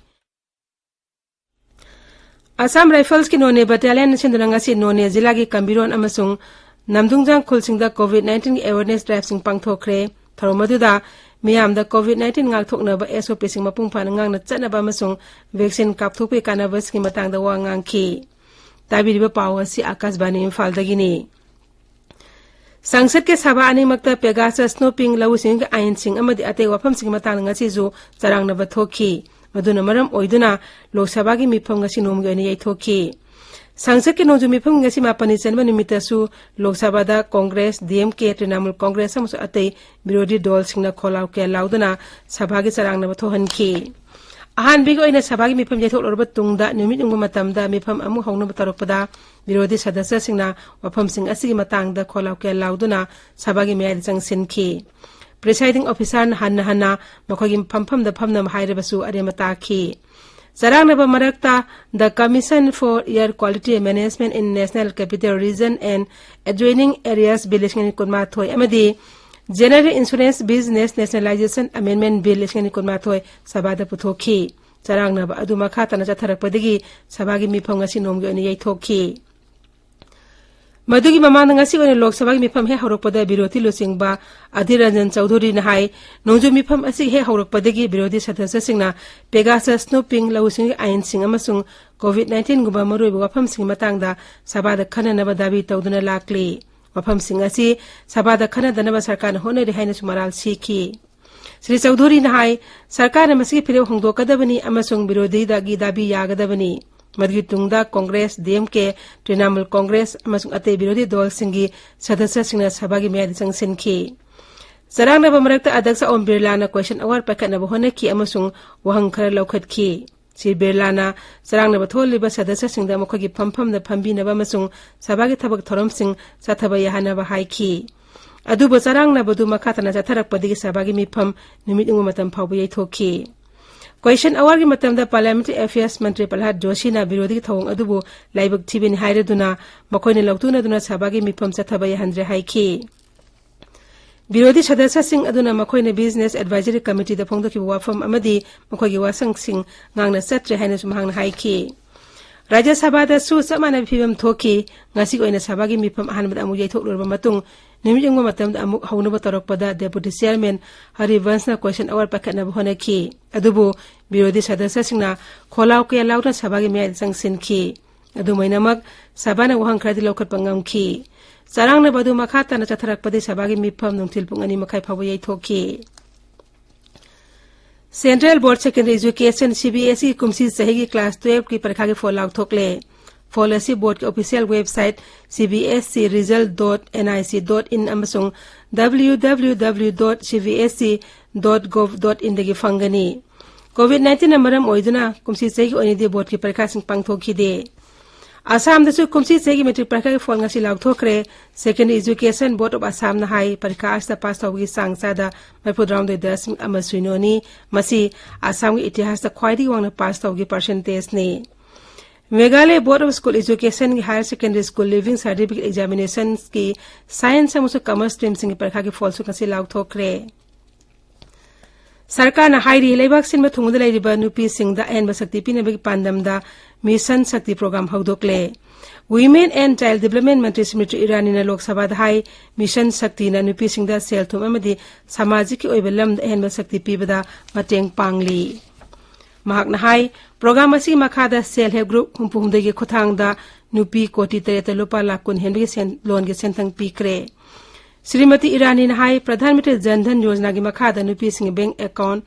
ꯑꯁꯥꯝ ꯔꯥꯏꯐꯜꯁꯀꯤ ꯅꯣꯅꯦ ꯕꯠꯇꯥꯂꯤꯌꯟꯅ ꯁꯤꯟꯗꯨꯅ ꯉꯁꯤ ꯅꯣꯅꯦ ꯖꯤꯂꯥꯒꯤ ꯀꯝꯕꯤꯔꯣꯟ ꯑꯃꯁꯨꯡ ꯅꯝꯗꯨꯡꯖꯥꯡ ꯈꯨꯜꯁꯤꯡꯗ COVID nineteenꯒꯤ awareness driveꯁꯤꯡ ꯄꯥꯡꯊꯣꯛꯈ꯭ꯔꯦ꯫ ꯊꯧꯔꯝ ꯑꯗꯨꯗ ꯃꯤꯌꯥꯝꯗ COVID nineteen ꯉꯥꯛꯊꯣꯛꯅꯕ SOPꯁꯤꯡ ꯃꯄꯨꯡ ꯐꯥꯅ ꯉꯥꯛꯅ ꯆꯠꯅꯕ ꯑꯃꯁꯨꯡ vaccine ꯀꯥꯞꯊꯣꯛꯄꯒꯤ ꯀꯥꯟꯅꯕꯁꯤꯡꯒꯤ ꯃꯇꯥꯡꯗ ꯋꯥ ꯉꯥꯡꯈꯤ꯫ ꯇꯥꯕꯤꯔꯤꯕ ꯄꯥꯎ ꯑꯁꯤ ꯑꯥꯀꯥꯁꯕꯥꯅꯤ ꯏꯝꯐꯥꯜꯗꯒꯤꯅꯤ꯫ ꯁꯪꯁꯠꯀꯤ ꯁꯚꯥ ꯑꯅꯤꯃꯛꯇ ꯄꯦꯒꯥꯁꯁ, ꯁ꯭ꯅꯣꯄꯤꯡ, ꯂꯧꯎ ꯁꯤꯡꯎꯒꯤ ꯑꯥꯏꯟꯁꯤꯡ ꯑꯃꯗꯤ ꯑꯇꯩ ꯋꯥꯐꯝꯁꯤꯡꯒꯤ ꯃꯇꯥꯡꯗ ꯉꯁꯤꯁꯨ ꯆꯔꯥꯡꯅꯕ ꯊꯣꯛꯈꯤ꯫ ꯃꯗꯨꯅ ꯃꯔꯝ ꯑꯣꯏꯗꯨꯅ ꯂꯣꯛ ꯁꯚꯥꯒꯤ ꯃꯤꯐꯝ ꯉꯁꯤ ꯅꯣꯡꯃꯒꯤ ꯑꯣꯏꯅ ꯌꯩꯊꯣꯛꯈꯤ꯫ ꯁꯪꯁꯠꯀꯤ ꯅꯣꯡꯖꯨ ꯃꯤꯐꯝ ꯉꯁꯤ ꯃꯥꯄꯟꯅꯤ ꯆꯟꯕ ꯅꯨꯃꯤꯠꯇꯁꯨ ꯂꯣꯛ ꯁꯚꯥꯗ ꯀꯣꯡꯒ꯭ꯔꯦꯁ, DMK, ꯇ꯭ꯔꯤꯅꯥꯃꯨꯜ ꯀꯣꯡꯒ꯭ꯔꯦꯁ ꯑꯃꯁꯨꯡ ꯑꯇꯩ ꯕꯤꯔꯣꯙꯤ ꯗꯣꯜꯁꯤꯡꯅ ꯈꯣꯜꯂꯥꯎ ꯀꯌꯥ ꯂꯥꯎꯗꯨꯅ ꯁꯚꯥꯒꯤ ꯆꯔꯥꯡꯅꯕ ꯊꯣꯛꯍꯟꯈꯤ꯫ ꯑꯍꯥꯟꯕꯒꯤ ꯑꯣꯏꯅ ꯁꯚꯥꯒꯤ ꯃꯤꯐꯝ ꯌꯩꯊꯣꯛꯂꯨꯔꯕ ꯇꯨꯡꯗ ꯅꯨꯃꯤꯠ ꯌꯨꯡꯕ ꯃꯇꯝꯗ ꯃꯤꯐꯝ ꯑꯃꯨꯛ ꯍꯧꯅꯕ ꯇꯧꯔꯛꯄꯗ ꯕꯤꯔꯣꯙꯤ ꯁꯗꯁ꯭ꯌꯁꯤꯡꯅ ꯋꯥꯐꯝꯁꯤꯡ ꯑꯁꯤꯒꯤ ꯃꯇꯥꯡꯗ ꯈꯣꯜꯂꯥꯎ ꯀꯌꯥ ꯂꯥꯎꯗꯨꯅ ꯁꯚꯥꯒꯤ ꯃꯌꯥꯏꯗ ꯆꯪꯁꯤꯟꯈꯤ꯫ Presiding officerꯅ ꯍꯟꯅ ꯍꯟꯅ ꯃꯈꯣꯏꯒꯤ ꯐꯝꯐꯝꯗ ꯐꯝꯅꯕ ꯍꯥꯏꯔꯕꯁꯨ ꯑꯔꯦꯝꯕ ꯇꯥꯈꯤ꯫ ꯆꯔꯥꯡꯅꯕ ꯃꯔꯛꯇ The Commission for Air Quality Management in National Capital Region and Adjoining Areas Bill ꯂꯤꯁꯤꯡ ꯑꯅꯤ ꯀꯨꯟꯃꯥꯊꯣꯏ ꯑꯃꯗꯤ General Insurance Business Nationalization Amendment Bill ꯂꯤꯁꯤꯡ ꯑꯅꯤ ꯀꯨꯟꯃꯥꯊꯣꯏ ꯁꯚꯥꯗ ꯄꯨꯊꯣꯛꯈꯤ꯫ ꯆꯔꯥꯡꯅꯕ ꯑꯗꯨ ꯃꯈꯥ ꯇꯥꯅ ꯆꯠꯊꯔꯛꯄꯗꯒꯤ ꯁꯚꯥꯒꯤ ꯃꯤꯐꯝ ꯉꯁꯤ ꯅꯣꯡꯃꯒꯤ ꯑꯣꯏꯅ ꯌꯩꯊꯣꯛꯈꯤ꯫ ꯃꯗꯨꯒꯤ ꯃꯃꯥꯡꯗ ꯉꯁꯤ ꯑꯣꯏꯅ ꯂꯣꯛ ꯁꯚꯥꯒꯤ ꯃꯤꯐꯝ ꯍꯦꯛ ꯍꯧꯔꯛꯄꯗ ꯕꯤꯔꯣꯙꯤ ꯂꯨꯆꯤꯡꯕ ꯑꯙꯤꯔ ꯔꯟꯖꯟ ꯆꯧꯙꯨꯔꯤꯅ ꯍꯥꯏ, ꯅꯣꯡꯖꯨ ꯃꯤꯐꯝ ꯑꯁꯤꯒꯤ ꯍꯦꯛ ꯍꯧꯔꯛꯄꯗꯒꯤ ꯕꯤꯔꯣꯙꯤ ꯁꯗꯁ꯭ꯌꯁꯤꯡꯅ ꯄꯦꯒꯥꯁꯁ, ꯁ꯭ꯅꯣꯄꯤꯡ, ꯂꯧꯎ ꯁꯤꯡꯎꯒꯤ ꯑꯥꯏꯟꯁꯤꯡ ꯑꯃꯁꯨꯡ COVID nineteenꯒꯨꯝꯕ ꯃꯔꯨꯑꯣꯏꯕ ꯋꯥꯐꯝꯁꯤꯡꯒꯤ ꯃꯇꯥꯡꯗ ꯁꯚꯥꯗ ꯈꯟꯅꯅꯕ ꯗꯥꯕꯤ ꯇꯧꯗꯨꯅ ꯂꯥꯛꯂꯤ꯫ ꯋꯥꯐꯝꯁꯤꯡ ꯑꯁꯤ ꯁꯚꯥꯗ ꯈꯟꯅꯗꯅꯕ ꯁꯔꯀꯥꯔꯅ ꯍꯣꯠꯅꯔꯤ ꯍꯥꯏꯅꯁꯨ ꯃꯔꯥꯜ ꯁꯤꯈꯤ꯫ ꯁ꯭ꯔꯤ ꯆꯧꯙꯨꯔꯤꯅ ꯍꯥꯏ, ꯁꯔꯀꯥꯔꯅ ꯃꯁꯤꯒꯤ ꯐꯤꯔꯦꯞ ꯍꯣꯡꯗꯣꯛꯀꯗꯕꯅꯤ ꯑꯃꯁꯨꯡ ꯕꯤꯔꯣꯙꯤꯗꯒꯤ ꯗꯥꯕꯤ ꯌꯥꯒꯗꯕꯅꯤ꯫ ꯃꯗꯨꯒꯤ ꯇꯨꯡꯗ ꯀꯣꯡꯒ꯭ꯔꯦꯁ, ꯗꯤ ꯑꯦꯝ ꯀꯦ, ꯇ꯭ꯔꯤꯅꯥꯃꯨꯜ ꯀꯣꯡꯒ꯭ꯔꯦꯁ ꯑꯃꯁꯨꯡ ꯑꯇꯩ ꯕꯤꯔꯣꯙꯤ ꯗꯜꯁꯤꯡꯒꯤ ꯁꯗꯁ꯭ꯌꯁꯤꯡꯅ ꯁꯚꯥꯒꯤ ꯃꯌꯥꯏꯗ ꯆꯪꯁꯤꯟꯈꯤ꯫ ꯆꯔꯥꯡꯅꯕ ꯃꯔꯛꯇ ꯑꯗ꯭ꯌꯛꯁ ꯑꯣꯝ ꯕꯤꯔꯂꯥꯅ question hour ꯄꯥꯏꯈꯠꯅꯕ ꯍꯣꯠꯅꯈꯤ ꯑꯃꯁꯨꯡ ꯋꯥꯍꯪ ꯈꯔ ꯂꯧꯈꯠꯈꯤ꯫ ꯁ꯭ꯔꯤ ꯕꯤꯔꯂꯥꯅ ꯆꯔꯥꯡꯅꯕ ꯊꯣꯛꯍꯜꯂꯤꯕ ꯁꯗꯁ꯭ꯌꯁꯤꯡꯗ ꯃꯈꯣꯏꯒꯤ ꯐꯝꯐꯝꯗ ꯐꯝꯕꯤꯅꯕ ꯑꯃꯁꯨꯡ ꯁꯚꯥꯒꯤ ꯊꯕꯛ ꯊꯧꯔꯝꯁꯤꯡ ꯆꯠꯊꯕ ꯌꯥꯍꯟꯅꯕ ꯍꯥꯏꯈꯤ꯫ ꯑꯗꯨꯕꯨ ꯆꯔꯥꯡꯅꯕꯗꯨ ꯃꯈꯥ ꯇꯥꯅ ꯆꯠꯊꯔꯛꯄꯗꯒꯤ ꯁꯚꯥꯒꯤ ꯃꯤꯐꯝ ꯅꯨꯃꯤꯠ ꯌꯨꯡꯕ ꯃꯇꯝ ꯐꯥꯎꯕ ꯌꯩꯊꯣꯛꯈꯤ꯫ Question hourꯒꯤ ꯃꯇꯝꯗ Parliamentary Affairs ꯃꯟꯇ꯭ꯔꯤ ꯄ꯭ꯔꯍꯂꯥꯗ ꯖꯣꯁꯤꯅ ꯕꯤꯔꯣꯙꯤꯒꯤ ꯊꯧꯑꯣꯡ ꯑꯗꯨꯕꯨ ꯂꯥꯏꯕꯛ ꯊꯤꯕꯅꯤ ꯍꯥꯏꯔꯗꯨꯅ ꯃꯈꯣꯏꯅ ꯂꯧꯇꯨꯅꯗꯨꯅ ꯁꯚꯥꯒꯤ ꯃꯤꯐꯝ ꯆꯠꯊꯕ ꯌꯥꯍꯟꯗ꯭ꯔꯦ ꯍꯥꯏꯈꯤ꯫ ꯕꯤꯔꯣꯙꯤ ꯁꯗꯁ꯭ꯌꯁꯤꯡ ꯑꯗꯨꯅ ꯃꯈꯣꯏꯅ Business Advisory Committeeꯗ ꯐꯣꯡꯗꯣꯛꯈꯤꯕ ꯋꯥꯐꯝ ꯑꯃꯗꯤ ꯃꯈꯣꯏꯒꯤ ꯋꯥꯐꯝꯁꯤꯡ ꯉꯥꯡꯅ ꯆꯠꯇ꯭ꯔꯦ ꯍꯥꯏꯅꯁꯨ ꯃꯍꯥꯛꯅ ꯍꯥꯏꯈꯤ꯫ ꯔꯥꯖ꯭ꯌ ꯁꯚꯥꯗꯁꯨ ꯆꯞ ꯃꯥꯟꯅꯕ ꯐꯤꯕꯝ ꯊꯣꯛꯈꯤ꯫ ꯉꯁꯤꯒꯤ ꯑꯣꯏꯅ ꯁꯚꯥꯒꯤ ꯃꯤꯐꯝ ꯑꯍꯥꯟꯕꯗ ꯑꯃꯨꯛ ꯌꯩꯊꯣꯛꯂꯨꯔꯕ ꯃꯇꯨꯡ ꯅꯨꯃꯤꯠ ꯌꯨꯡꯕ ꯃꯇꯝꯗ ꯑꯃꯨꯛ ꯍꯧꯅꯕ ꯇꯧꯔꯛꯄꯗ Deputy Chairman ꯍꯔꯤꯕꯟꯁꯅ question hour ꯄꯥꯏꯈꯠꯅꯕ ꯍꯣꯠꯅꯈꯤ꯫ ꯑꯗꯨꯕꯨ ꯕꯤꯔꯣꯙꯤ ꯁꯗꯁ꯭ꯌꯁꯤꯡꯅ ꯈꯣꯜꯂꯥꯎ ꯀꯌꯥ ꯂꯥꯎꯗꯨꯅ ꯁꯚꯥꯒꯤ ꯃꯌꯥꯏꯗ ꯆꯪꯁꯤꯟꯈꯤ꯫ ꯑꯗꯨꯃꯥꯏꯅꯃꯛ ꯁꯚꯥꯅ ꯋꯥꯍꯪ ꯈꯔꯗꯤ ꯂꯧꯈꯠꯄ ꯉꯝꯈꯤ꯫ ꯆꯔꯥꯡꯅꯕ ꯑꯗꯨ ꯃꯈꯥ ꯇꯥꯅ ꯆꯠꯊꯔꯛꯄꯗꯒꯤ ꯁꯚꯥꯒꯤ ꯃꯤꯐꯝ ꯅꯨꯡꯊꯤꯜ ꯄꯨꯡ ꯑꯅꯤ ꯃꯈꯥꯏ ꯐꯥꯎꯕ ꯌꯩꯊꯣꯛꯈꯤ꯫ Central Board Secondary Education, CBSE, ꯀꯨꯝꯁꯤ ꯆꯍꯤꯒꯤ class twelveꯀꯤ ꯄꯔꯤꯈꯥꯒꯤ ꯐꯣꯜ ꯂꯥꯎꯊꯣꯛꯂꯦ꯫ ꯐꯣꯜ ꯑꯁꯤ ꯕꯣꯔꯗꯀꯤ official website C B S E result dot N I C dot in ꯑꯃꯁꯨꯡ W W W dot C B S E dot gov dot inꯗꯒꯤ ꯐꯪꯒꯅꯤ꯫ COVID nineteenꯅ ꯃꯔꯝ ꯑꯣꯏꯗꯨꯅ ꯀꯨꯝꯁꯤ ꯆꯍꯤꯒꯤ ꯑꯣꯏꯅꯗꯤ ꯕꯣꯔꯗꯀꯤ ꯄꯔꯤꯈꯥꯁꯤꯡ ꯄꯥꯡꯊꯣꯛꯈꯤꯗꯦ꯫ ꯑꯁꯥꯝꯗꯁꯨ ꯀꯨꯝꯁꯤ ꯆꯍꯤꯒꯤ ꯃꯦꯇ꯭ꯔꯤꯛ ꯄꯔꯤꯈꯥꯒꯤ ꯐꯣꯜ ꯉꯁꯤ ꯂꯥꯎꯊꯣꯛꯈ꯭ꯔꯦ꯫ Secondary Education Board of Assamꯅ ꯍꯥꯏ, ꯄꯔꯤꯈꯥ ꯑꯁꯤꯗ ꯄꯥꯁ ꯇꯧꯕꯒꯤ ꯆꯥꯡ ꯆꯥꯗ ꯃꯔꯤꯐꯨꯇꯔꯥꯍꯨꯝꯗꯣꯏ ꯗꯁꯃꯤꯛ ꯑꯃ ꯁꯤꯅꯣꯅꯤ꯫ ꯃꯁꯤ ꯑꯁꯥꯝꯒꯤ ꯏꯇꯤꯍꯥꯁꯇ ꯈ꯭ꯋꯥꯏꯗꯒꯤ ꯋꯥꯡꯅ ꯄꯥꯁ ꯇꯧꯕꯒꯤ percentageꯅꯤ꯫ Meghalaya Board of School Educationꯒꯤ Higher Secondary School Leaving Certificate Examinationꯒꯤ Science ꯑꯃꯁꯨꯡ Commerce streamꯁꯤꯡꯒꯤ ꯄꯔꯤꯈꯥꯒꯤ ꯐꯣꯜꯁꯨ ꯉꯁꯤ ꯂꯥꯎꯊꯣꯛꯈ꯭ꯔꯦ꯫ ꯁꯔꯀꯥꯔꯅ ꯍꯥꯏꯔꯤ, ꯂꯩꯕꯥꯛ ꯁꯤꯟꯕ ꯊꯨꯡꯕꯗ ꯂꯩꯔꯤꯕ ꯅꯨꯄꯤꯁꯤꯡꯗ ꯑꯍꯦꯟꯕ ꯁꯛꯇꯤ ꯄꯤꯅꯕꯒꯤ ꯄꯥꯟꯗꯝꯗ Mission Shakti program ꯍꯧꯗꯣꯛꯂꯦ꯫ Women and Child Development ꯃꯟꯇ꯭ꯔꯤ ꯁ꯭ꯃ꯭ꯔꯤꯇꯤ ꯏꯔꯥꯅꯤꯅ ꯂꯣꯛ ꯁꯚꯥꯗ ꯍꯥꯏ, Mission Shaktiꯅ ꯅꯨꯄꯤꯁꯤꯡꯗ ꯁꯦꯜ ꯊꯨꯝ ꯑꯃꯗꯤ ꯁꯃꯥꯖꯤꯛꯀꯤ ꯑꯣꯏꯕ ꯂꯝꯗ ꯑꯍꯦꯟꯕ ꯁꯛꯇꯤ ꯄꯤꯕꯗ ꯃꯇꯦꯡ ꯄꯥꯡꯂꯤ꯫ ꯃꯍꯥꯛꯅ ꯍꯥꯏ, program ꯑꯁꯤꯒꯤ ꯃꯈꯥꯗ Self Help Group ꯍꯨꯝꯐꯨ ꯍꯨꯝꯗꯣꯏꯒꯤ ꯈꯨꯠꯊꯥꯡꯗ ꯅꯨꯄꯤ ꯀꯣꯇꯤ ꯇꯔꯦꯠꯇ ꯂꯨꯄꯥ ꯂꯥꯈ ꯀꯨꯟ ꯍꯦꯟꯕꯒꯤ ꯁꯦꯟ, ꯂꯣꯟꯒꯤ ꯁꯦꯟꯊꯪ ꯄꯤꯈ꯭ꯔꯦ꯫ ꯁ꯭ꯔꯤꯃꯇꯤ ꯏꯔꯥꯅꯤꯅ ꯍꯥꯏ, ꯄ꯭ꯔꯙꯥꯟ ꯃꯟꯇ꯭ꯔꯤ ꯖꯟ ꯙꯟ ꯌꯣꯖꯅꯥꯒꯤ ꯃꯈꯥꯗ ꯅꯨꯄꯤꯁꯤꯡꯒꯤ ꯕꯦꯡꯛ ꯑꯦꯀꯥꯎꯟꯠ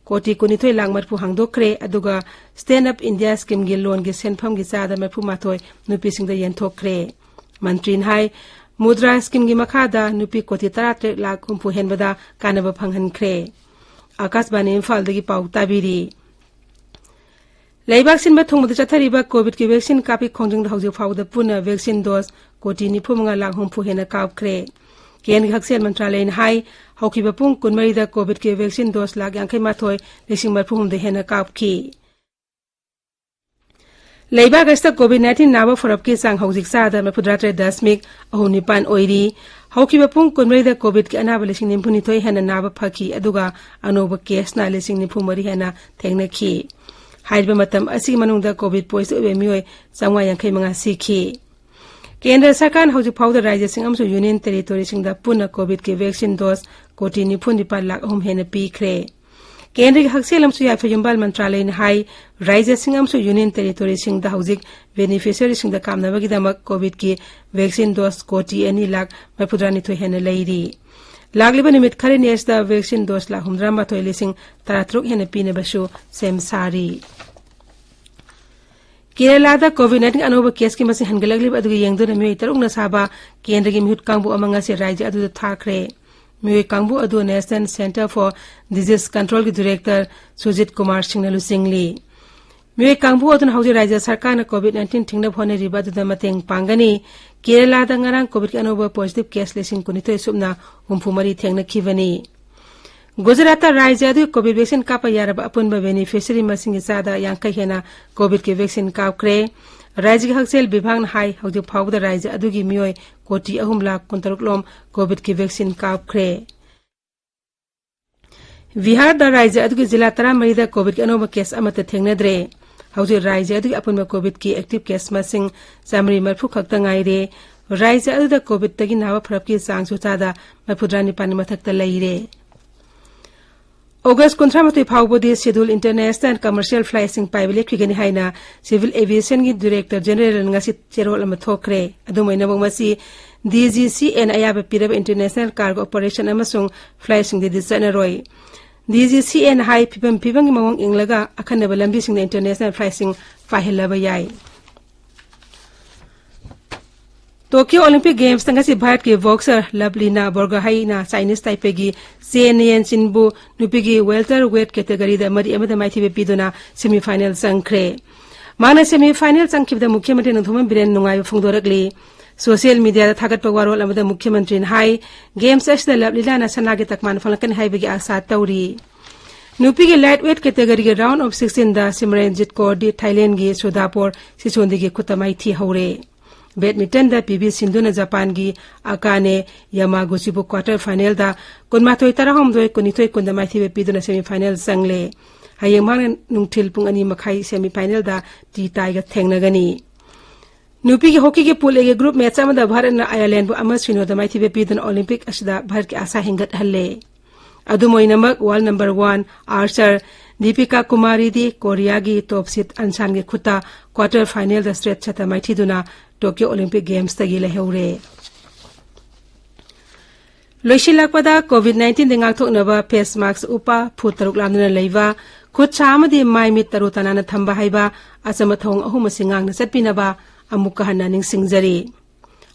ꯀꯣꯇꯤ ꯀꯨꯟꯅꯤꯊꯣꯏ ꯂꯥꯈ ꯃꯔꯤꯐꯨ ꯍꯥꯡꯗꯣꯛꯈ꯭ꯔꯦ, ꯑꯗꯨꯒ ꯁ꯭ꯇꯦꯟꯗ ꯑꯞ ꯏꯟꯗꯤꯌꯥ ꯁ꯭ꯀꯤꯝꯒꯤ ꯂꯣꯟꯒꯤ ꯁꯦꯟꯐꯝꯒꯤ ꯆꯥꯗ ꯃꯔꯤꯐꯨ ꯃꯥꯊꯣꯏ ꯅꯨꯄꯤꯁꯤꯡꯗ ꯌꯦꯟꯊꯣꯛꯈ꯭ꯔꯦ꯫ ꯃꯟꯇ꯭ꯔꯤꯅ ꯍꯥꯏ, ꯃꯨꯗ꯭ꯔꯥ ꯁ꯭ꯀꯤꯝꯒꯤ ꯃꯈꯥꯗ ꯅꯨꯄꯤ ꯀꯣꯇꯤ ꯇꯔꯥꯇꯔꯦꯠ ꯂꯥꯈ ꯍꯨꯝꯐꯨ ꯍꯦꯟꯕꯗ ꯀꯥꯟꯅꯕ ꯐꯪꯍꯟꯈ꯭ꯔꯦ꯫ ꯑꯥꯀꯥꯁꯕꯥꯅꯤ ꯏꯝꯐꯥꯜꯗꯒꯤ ꯄꯥꯎ ꯇꯥꯕꯤꯔꯤ꯫ ꯂꯩꯕꯥꯛ ꯁꯤꯟꯕ ꯊꯨꯡꯕꯗ ꯆꯠꯊꯔꯤꯕ ꯀꯣꯚꯤꯗꯀꯤ ꯚꯦꯛꯁꯤꯟ ꯀꯥꯞꯄꯤ ꯈꯣꯡꯖꯪꯗ ꯍꯧꯖꯤꯛ ꯐꯥꯎꯕꯗ ꯄꯨꯟꯅ ꯚꯦꯛꯁꯤꯟ ꯗꯣꯁ ꯀꯣꯇꯤ ꯅꯤꯐꯨ ꯃꯉꯥ ꯂꯥꯈ ꯍꯨꯝꯐꯨ ꯍꯦꯟꯅ ꯀꯥꯞꯈ꯭ꯔꯦ꯫ ꯀꯦꯟꯗ꯭ꯔꯒꯤ ꯍꯛꯁꯦꯜ ꯃꯟꯇ꯭ꯔꯥꯂꯌꯅ ꯍꯥꯏ, ꯍꯧꯈꯤꯕ ꯄꯨꯡ ꯀꯨꯟꯃꯔꯤꯗ ꯀꯣꯚꯤꯗꯀꯤ ꯚꯦꯛꯁꯤꯟ ꯗꯣꯁ ꯂꯥꯈ ꯌꯥꯡꯈꯩ ꯃꯥꯊꯣꯏ ꯂꯤꯁꯤꯡ ꯃꯔꯤꯐꯨ ꯍꯨꯝꯗꯣꯏ ꯍꯦꯟꯅ ꯀꯥꯞꯈꯤ꯫ ꯂꯩꯕꯥꯛ ꯑꯁꯤꯗ ꯀꯣꯚꯤꯗ ꯅꯥꯏꯟꯇꯤꯟ ꯅꯥꯕ ꯐꯔꯞꯀꯤ ꯆꯥꯡ ꯍꯧꯖꯤꯛ ꯆꯥꯗ ꯃꯔꯤꯐꯨꯇꯔꯥꯇꯔꯦꯠ ꯗꯁꯃꯤꯛ ꯑꯍꯨꯝ ꯅꯤꯄꯥꯟ ꯑꯣꯏꯔꯤ꯫ ꯍꯧꯈꯤꯕ ꯄꯨꯡ ꯀꯨꯟꯃꯔꯤꯗ ꯀꯣꯚꯤꯗꯀꯤ ꯑꯅꯥꯕ ꯂꯤꯁꯤꯡ ꯅꯤꯐꯨꯅꯤꯊꯣꯏ ꯍꯦꯟꯅ ꯅꯥꯕ ꯐꯈꯤ, ꯑꯗꯨꯒ ꯑꯅꯧꯕ ꯀꯦꯁꯅ ꯂꯤꯁꯤꯡ ꯅꯤꯐꯨ ꯃꯔꯤ ꯍꯦꯟꯅ ꯊꯦꯡꯅꯈꯤ꯫ ꯍꯥꯏꯔꯤꯕ ꯃꯇꯝ ꯑꯁꯤꯒꯤ ꯃꯅꯨꯡꯗ ꯀꯣꯚꯤꯗ ꯄꯣꯖꯤꯇꯤꯚ ꯑꯣꯏꯕ ꯃꯤꯑꯣꯏ ꯆꯥꯝꯃꯉꯥ ꯌꯥꯡꯈꯩ ꯃꯉꯥ ꯁꯤꯈꯤ꯫ ꯀꯦꯟꯗ꯭ꯔ ꯁꯔꯀꯥꯔꯅ ꯍꯧꯖꯤꯛ ꯐꯥꯎꯕꯗ ꯔꯥꯖ꯭ꯌꯁꯤꯡ ꯑꯃꯁꯨꯡ ꯌꯨꯅꯤꯌꯟ ꯇꯦꯔꯤꯇꯣꯔꯤꯁꯤꯡꯗ ꯄꯨꯟꯅ ꯀꯣꯚꯤꯗꯀꯤ ꯚꯦꯛꯁꯤꯟ ꯗꯣꯁ ꯀꯣꯇꯤ ꯅꯤꯐꯨ ꯅꯤꯄꯥꯟ ꯂꯥꯈ ꯑꯍꯨꯝ ꯍꯦꯟꯅ ꯄꯤꯈ꯭ꯔꯦ꯫ ꯀꯦꯟꯗ꯭ꯔꯒꯤ ꯍꯛꯁꯦꯜ ꯑꯃꯁꯨꯡ ꯌꯥꯏꯐ ꯌꯨꯝꯕꯥꯜ ꯃꯟꯇ꯭ꯔꯥꯂꯌꯅ ꯍꯥꯏ, ꯔꯥꯖ꯭ꯌꯁꯤꯡ ꯑꯃꯁꯨꯡ ꯌꯨꯅꯤꯌꯟ ꯇꯦꯔꯤꯇꯣꯔꯤꯁꯤꯡꯗ ꯍꯧꯖꯤꯛ ꯕꯦꯅꯤꯐꯤꯁꯔꯤꯁꯤꯡꯗ ꯀꯥꯞꯅꯕꯒꯤꯗꯃꯛ ꯀꯣꯚꯤꯗꯀꯤ ꯚꯦꯛꯁꯤꯟ ꯗꯣꯁ ꯀꯣꯇꯤ ꯑꯅꯤ ꯂꯥꯈ ꯃꯔꯤꯐꯨꯇꯔꯥꯅꯤꯊꯣꯏ ꯍꯦꯟꯅ ꯂꯩꯔꯤ꯫ ꯂꯥꯛꯂꯤꯕ ꯅꯨꯃꯤꯠ ꯈꯔꯅꯤ ꯑꯁꯤꯗ ꯚꯦꯛꯁꯤꯟ ꯗꯣꯁ ꯂꯥꯈ ꯍꯨꯝꯗ꯭ꯔꯥꯃꯥꯊꯣꯏ ꯂꯤꯁꯤꯡ ꯇꯔꯥꯇꯔꯨꯛ ꯍꯦꯟꯅ ꯄꯤꯅꯕꯁꯨ ꯁꯦꯝ ꯁꯥꯔꯤ꯫ ꯀꯦꯔꯂꯥꯗ ꯀꯣꯚꯤꯗ ꯅꯥꯏꯟꯇꯤꯟ ꯑꯅꯧꯕ ꯀꯦꯁꯀꯤ ꯃꯁꯤꯡ ꯍꯦꯟꯒꯠꯂꯛꯂꯤꯕ ꯑꯗꯨꯒꯤ ꯌꯦꯡꯗꯨꯅ ꯃꯤꯑꯣꯏ ꯇꯔꯨꯛꯅ ꯁꯥꯕ ꯀꯦꯟꯗ꯭ꯔꯒꯤ ꯃꯤꯍꯨꯠ ꯀꯥꯡꯕꯨ ꯑꯃ ꯉꯁꯤ ꯔꯥꯖ꯭ꯌ ꯑꯗꯨꯗ ꯊꯥꯈ꯭ꯔꯦ꯫ ꯃꯤꯑꯣꯏ ꯀꯥꯡꯕꯨ ꯑꯗꯨ National Centre for Disease Controlꯒꯤ ꯗꯤꯔꯦꯛꯇꯔ ꯁꯨꯖꯤꯠ ꯀꯨꯃꯥꯔ ꯁꯤꯡꯅ ꯂꯨꯆꯤꯡꯂꯤ꯫ ꯃꯤꯑꯣꯏ ꯀꯥꯡꯕꯨ ꯑꯗꯨꯅ ꯍꯧꯖꯤꯛ ꯔꯥꯖ꯭ꯌ ꯁꯔꯀꯥꯔꯅ ꯀꯣꯚꯤꯗ ꯅꯥꯏꯟꯇꯤꯟ ꯊꯤꯡꯅꯕ ꯍꯣꯠꯅꯔꯤꯕ ꯑꯗꯨꯗ ꯃꯇꯦꯡ ꯄꯥꯡꯒꯅꯤ꯫ ꯀꯦꯔꯂꯥꯗ ꯉꯔꯥꯡ ꯀꯣꯚꯤꯗꯀꯤ ꯑꯅꯧꯕ ꯄꯣꯖꯤꯇꯤꯚ ꯀꯦꯁ ꯂꯤꯁꯤꯡ ꯀꯨꯟꯅꯤꯊꯣꯏ ꯁꯨꯞꯅ ꯍꯨꯝꯐꯨ ꯃꯔꯤ ꯊꯦꯡꯅꯈꯤꯕꯅꯤ꯫ ꯒꯨꯖꯔꯥꯠꯇ ꯔꯥꯖ꯭ꯌ ꯑꯗꯨꯒꯤ ꯀꯣꯚꯤꯗ ꯚꯦꯛꯁꯤꯟ ꯀꯥꯞꯄ ꯌꯥꯔꯕ ꯑꯄꯨꯟꯕ ꯕꯦꯅꯤꯐꯤꯁꯔꯤ ꯃꯁꯤꯡꯒꯤ ꯆꯥꯗ ꯌꯥꯡꯈꯩ ꯍꯦꯟꯅ ꯀꯣꯚꯤꯗꯀꯤ ꯚꯦꯛꯁꯤꯟ ꯀꯥꯞꯈ꯭ꯔꯦ꯫ ꯔꯥꯖ꯭ꯌꯒꯤ ꯍꯛꯁꯦꯜ ꯕꯤꯚꯥꯒꯅ ꯍꯥꯏ, ꯍꯧꯖꯤꯛ ꯐꯥꯎꯕꯗ ꯔꯥꯖ꯭ꯌ ꯑꯗꯨꯒꯤ ꯃꯤꯑꯣꯏ ꯀꯣꯇꯤ ꯑꯍꯨꯝ ꯂꯥꯈ ꯀꯨꯟꯇꯔꯨꯛ ꯂꯣꯝ ꯀꯣꯚꯤꯗꯀꯤ ꯚꯦꯛꯁꯤꯟ ꯀꯥꯞꯈ꯭ꯔꯦ꯫ ꯕꯤꯍꯥꯔꯗ ꯔꯥꯖ꯭ꯌ ꯑꯗꯨꯒꯤ ꯖꯤꯂꯥ ꯇꯔꯥꯃꯔꯤꯗ ꯀꯣꯚꯤꯗꯀꯤ ꯑꯅꯧꯕ ꯀꯦꯁ ꯑꯃꯠꯇ ꯊꯦꯡꯅꯗ꯭ꯔꯦ꯫ ꯍꯧꯖꯤꯛ ꯔꯥꯖ꯭ꯌ ꯑꯗꯨꯒꯤ ꯑꯄꯨꯟꯕ ꯀꯣꯚꯤꯗꯀꯤ ꯑꯦꯛꯇꯤꯚ ꯀꯦꯁ ꯃꯁꯤꯡ ꯆꯥꯃꯔꯤ ꯃꯔꯤꯐꯨ ꯈꯛꯇ ꯉꯥꯏꯔꯦ꯫ ꯔꯥꯖ꯭ꯌ ꯑꯗꯨꯗ ꯀꯣꯚꯤꯗꯇꯒꯤ ꯅꯥꯕ ꯐꯔꯛꯀꯤ ꯆꯥꯡꯁꯨ ꯆꯥꯗ ꯃꯔꯤꯐꯨꯇꯔꯥ ꯅꯤꯄꯥꯟꯒꯤ ꯃꯊꯛꯇ ꯂꯩꯔꯦ꯫ ꯑꯣꯒꯁ ꯀꯨꯟꯊ꯭ꯔꯥꯃꯥꯊꯣꯏ ꯐꯥꯎꯕꯗꯤ ꯁꯦꯗꯨꯜ ꯏꯟꯇꯔꯅꯦꯁꯅꯦꯜ ꯀꯃꯔꯁꯤꯌꯦꯜ ꯐ꯭ꯂꯥꯏꯠꯁꯤꯡ ꯄꯥꯏꯕ ꯂꯦꯞꯈꯤꯒꯅꯤ ꯍꯥꯏꯅ ꯁꯤꯚꯤꯜ ꯑꯦꯚꯤꯌꯦꯁꯟꯒꯤ ꯗꯤꯔꯦꯛꯇꯔ ꯖꯦꯅꯔꯦꯜꯅ ꯉꯁꯤ ꯆꯦꯔꯣꯜ ꯑꯃ ꯊꯣꯛꯈ꯭ꯔꯦ꯫ ꯑꯗꯨꯝ ꯑꯣꯏꯅꯃꯛ, ꯃꯁꯤ DGCAꯅ ꯑꯌꯥꯕ ꯄꯤꯔꯕ international cargo operation ꯑꯃꯁꯨꯡ flightꯁꯤꯡꯗꯗꯤ ꯆꯠꯅꯔꯣꯏ꯫ DGCAꯅ ꯍꯥꯏ, ꯐꯤꯕꯝ ꯐꯤꯕꯝꯒꯤ ꯃꯑꯣꯡ ꯌꯦꯡꯂꯒ ꯑꯈꯟꯅꯕ ꯂꯝꯕꯤꯁꯤꯡꯗ international flightꯁꯤꯡ ꯄꯥꯏꯍꯜꯂꯕ ꯌꯥꯏ꯫ Tokyo Olympic Gamesꯇ ꯉꯁꯤ ꯚꯥꯔꯠꯀꯤ boxer ꯂꯚꯂꯤꯅꯥ ꯕꯣꯔꯒꯣꯍꯥꯏꯅ Chinese Taipeiꯒꯤ ꯆꯦꯟ ꯌꯦꯟ ꯆꯤꯟꯕꯨ ꯅꯨꯄꯤꯒꯤ welterweight categoryꯗ ꯃꯔꯤ ꯑꯃꯗ ꯃꯥꯏꯊꯤꯕ ꯄꯤꯗꯨꯅ semifinal ꯆꯪꯈ꯭ꯔꯦ꯫ ꯃꯍꯥꯛꯅ semifinal ꯆꯪꯈꯤꯕꯗ ꯃꯨꯈ꯭ꯌ ꯃꯟꯇ꯭ꯔꯤ ꯅꯣꯡꯊꯣꯝꯕꯝ ꯕꯤꯔꯦꯟ ꯅꯨꯡꯉꯥꯏꯕ ꯐꯣꯡꯗꯣꯔꯛꯂꯤ꯫ Social mediaꯗ ꯊꯥꯒꯠꯄ ꯋꯥꯔꯣꯜ ꯑꯃꯗ ꯃꯨꯈ꯭ꯌ ꯃꯟꯇ꯭ꯔꯤꯅ ꯍꯥꯏ, Games ꯑꯁꯤꯗ ꯂꯚꯂꯤꯅꯥꯅ ꯁꯅꯥꯒꯤ ꯇꯛꯃꯥꯟ ꯐꯪꯂꯛꯀꯅꯤ ꯍꯥꯏꯕꯒꯤ ꯑꯥꯁꯥ ꯇꯧꯔꯤ꯫ ꯅꯨꯄꯤꯒꯤ light weight categoryꯒꯤ round of sixteenꯗ Simranjit Kaurꯗꯤ Thailandꯒꯤ Sudhapor Sisondiꯒꯤ ꯈꯨꯠꯇ ꯃꯥꯏꯊꯤ ꯍꯧꯔꯦ꯫ Badmintonꯗ ꯄꯤ ꯚꯤ ꯁꯤꯟꯙꯨꯅ ꯖꯄꯥꯟꯒꯤ ꯑꯀꯥꯅꯦ ꯌꯥꯃꯥꯒꯨꯆꯤꯕꯨ quarter finalꯗ ꯀꯨꯟꯃꯥꯊꯣꯏ ꯇꯔꯥꯍꯨꯝꯗꯣꯏ, ꯀꯨꯟꯅꯤꯊꯣꯏ ꯀꯨꯟꯗ ꯃꯥꯏꯊꯤꯕ ꯄꯤꯗꯨꯅ semifinal ꯆꯪꯂꯦ꯫ ꯍꯌꯦꯡ ꯃꯍꯥꯛꯅ ꯅꯨꯡꯊꯤꯜ ꯄꯨꯡ ꯑꯅꯤ ꯃꯈꯥꯏ semifinalꯗ ꯇꯤ ꯇꯥꯏꯒ ꯊꯦꯡꯅꯒꯅꯤ꯫ ꯅꯨꯄꯤꯒꯤ ꯍꯣꯀꯤꯒꯤ pool Aꯒꯤ group match ꯑꯃꯗ ꯚꯥꯔꯠꯅ ꯑꯥꯌꯔꯂꯦꯟꯕꯨ ꯑꯃ ꯁꯤꯅꯣꯗ ꯃꯥꯏꯊꯤꯕ ꯄꯤꯗꯨꯅ Olympic ꯑꯁꯤꯗ ꯚꯥꯔꯠꯀꯤ ꯑꯥꯁꯥ ꯍꯦꯟꯒꯠꯍꯜꯂꯦ꯫ ꯑꯗꯨꯝ ꯑꯣꯏꯅꯃꯛ, world number one archer Deepika ꯀꯨꯃꯥꯔꯤꯗꯤ ꯀꯣꯔꯤꯌꯥꯒꯤ top seed ꯑꯟꯁꯥꯟꯒꯤ ꯈꯨꯠꯇ quarter finalꯗ straight setꯇ ꯃꯥꯏꯊꯤꯗꯨꯅ Tokyo Olympic Gamesꯇꯒꯤ ꯂꯩꯍꯧꯔꯦ꯫ ꯂꯣꯏꯁꯤꯜꯂꯛꯄꯗ, COVID nineteenꯗꯒꯤ ꯉꯥꯛꯊꯣꯛꯅꯕ face mask ꯎꯞꯄ, ꯐꯨꯠ ꯇꯔꯨꯛ ꯂꯥꯟꯗꯨꯅ ꯂꯩꯕ, ꯈꯨꯠ ꯁꯥ ꯑꯃꯗꯤ ꯃꯥꯏ ꯃꯤꯠ ꯇꯔꯨ ꯇꯅꯥꯟꯅ ꯊꯝꯕ ꯍꯥꯏꯕ ꯑꯆꯝꯕ ꯊꯧꯑꯣꯡ ꯑꯍꯨꯝ ꯑꯁꯤ ꯉꯥꯛꯅ ꯆꯠꯄꯤꯅꯕ ꯑꯃꯨꯛꯀ ꯍꯟꯅ ꯅꯤꯡꯁꯤꯡꯖꯔꯤ꯫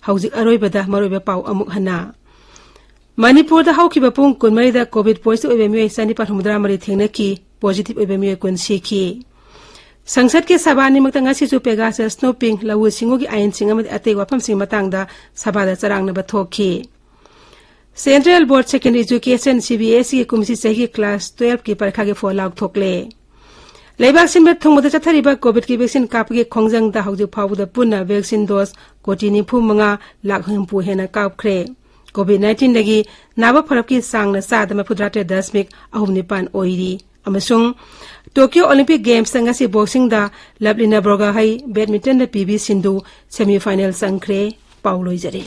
ꯍꯧꯖꯤꯛ ꯑꯔꯣꯏꯕꯗ ꯃꯔꯨꯑꯣꯏꯕ ꯄꯥꯎ ꯑꯃꯨꯛ ꯍꯟꯅ꯫ ꯃꯅꯤꯄꯨꯔꯗ ꯍꯧꯈꯤꯕ ꯄꯨꯡ ꯀꯨꯟꯃꯔꯤꯗ COVID positive ꯑꯣꯏꯕ ꯃꯤꯑꯣꯏ ꯆꯅꯤꯄꯥꯟ ꯍꯨꯝꯐꯨꯇꯔꯥ ꯃꯔꯤ ꯊꯦꯡꯅꯈꯤ, positive ꯑꯣꯏꯕ ꯃꯤꯑꯣꯏ ꯀꯨꯟ ꯁꯤꯈꯤ꯫ ꯁꯪꯁꯠꯀꯤ ꯁꯚꯥ ꯑꯅꯤꯃꯛꯇ ꯉꯁꯤꯁꯨ Pegasus snooping, ꯂꯧꯎ ꯁꯤꯡꯎꯒꯤ ꯑꯥꯏꯟꯁꯤꯡ ꯑꯃꯗꯤ ꯑꯇꯩ ꯋꯥꯐꯝꯁꯤꯡꯒꯤ ꯃꯇꯥꯡꯗ ꯁꯚꯥꯗ ꯆꯔꯥꯡꯅꯕ ꯊꯣꯛꯈꯤ꯫ Central Board Secondary Education, CBSEꯒꯤ ꯀꯨꯝꯁꯤ ꯆꯍꯤꯒꯤ class twelveꯀꯤ ꯄꯔꯤꯈꯥꯒꯤ ꯐꯣꯜ ꯂꯥꯎꯊꯣꯛꯂꯦ꯫ ꯂꯩꯕꯥꯛ ꯁꯤꯟꯕ ꯊꯨꯡꯕꯗ ꯆꯠꯊꯔꯤꯕ COVIDꯀꯤ vaccine ꯀꯥꯞꯄꯒꯤ ꯈꯣꯡꯖꯪꯗ ꯍꯧꯖꯤꯛ ꯐꯥꯎꯕꯗ ꯄꯨꯟꯅ vaccine dose ꯀꯣꯇꯤ ꯅꯤꯐꯨ ꯃꯉꯥ ꯂꯥꯈ ꯍꯨꯝꯐꯨ ꯍꯦꯟꯅ ꯀꯥꯞꯈ꯭ꯔꯦ꯫ COVID nineteenꯗꯒꯤ ꯅꯥꯕ ꯐꯔꯞꯀꯤ ꯆꯥꯡꯅ ꯆꯥꯗ ꯃꯔꯤꯐꯨꯇꯔꯥ ꯇꯔꯦꯠ ꯗꯁꯃꯤꯛ ꯑꯍꯨꯝ ꯅꯤꯄꯥꯟ ꯑꯣꯏꯔꯤ꯫ ꯑꯃꯁꯨꯡ Tokyo Olympic Gamesꯇ ꯉꯁꯤ boxingꯗ ꯂꯚꯂꯤꯅꯥ ꯕꯣꯔꯒꯣꯍꯥꯏ, badmintonꯗ ꯄꯤ ꯚꯤ ꯁꯤꯟꯙꯨ semifinal ꯆꯪꯈ꯭ꯔꯦ꯫ ꯄꯥꯎ ꯂꯣꯏꯖꯔꯦ꯫